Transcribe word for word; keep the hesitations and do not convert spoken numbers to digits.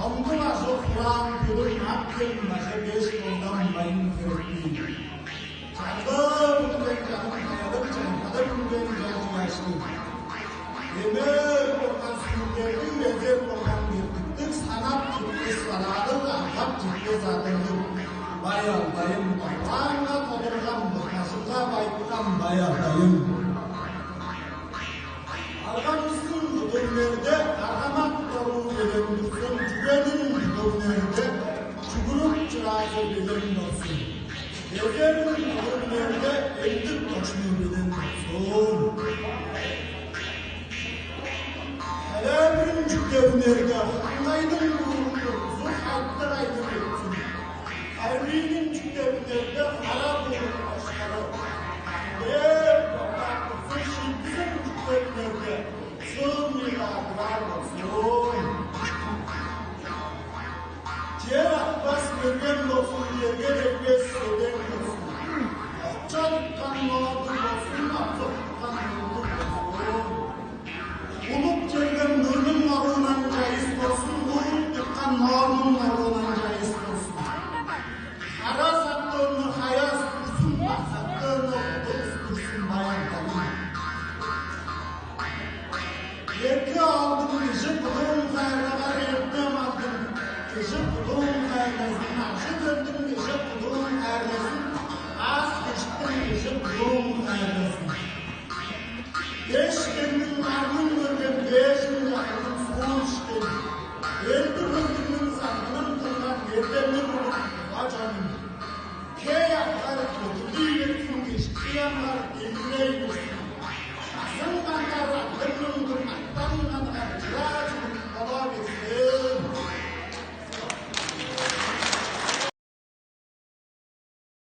Амгы бажы хураан көдүр ак кем бажа беш ондам майын херектиин. Чаңгы бүдүрген чаным каялыг чаңгыда бүдүрген чаажыгашты. Эме болган сүргелдиг безер болган бирдиктиг санап чүртпес салаадыг аңгап чүртпес адыгдыг. Бай алдайым, даваанга тодурган быхажылга байыткан бай алдайым. Аргамыстың кудурлерде аргамак доруу белен турзун, чүвениң кудурлерде чүгүрүк чыраазы белен болзун. Эзерниң кудурлерде эндик кочну белен болзун. Элээбириң чүктевинерде хаңгайдың буурунду кузу хайтыр айдыр өтсүн. Армийниң чүктевинерде хара буурун баштары. Бээр боктаакпысы шиитпизин чүктевинерде сыын мигаадылар болзун. Чер акпас мерген болзун, черге дегбес седең болзун. Акча тыпкан ноордуг болзун, акча тыпкан ноордуг болзун. Улуг черген нурнуң оруунан чайыс болзун, улуг тыпкан ноорнуң оруунан чайыс болзун. Хара сактыынны хаяс турзун, бак сактыынны удур турзун баян калын. Эки алдын кижи кудуун хайырлагар эртте малдың кижи кудуун хайырлазын, ажы төлдүң кижи кудуун хайырлазын, аас киштиң кижи кудуун хайырлазын. Беш кемниң арнын көрген бээжиң чагыргын суун ишкен, элдиг хөлдүңнүң саргынын кылган эртемниг улуг буга чонум. Хей аргар көдүрлүй берсин, кижи аңгар демирей берсин.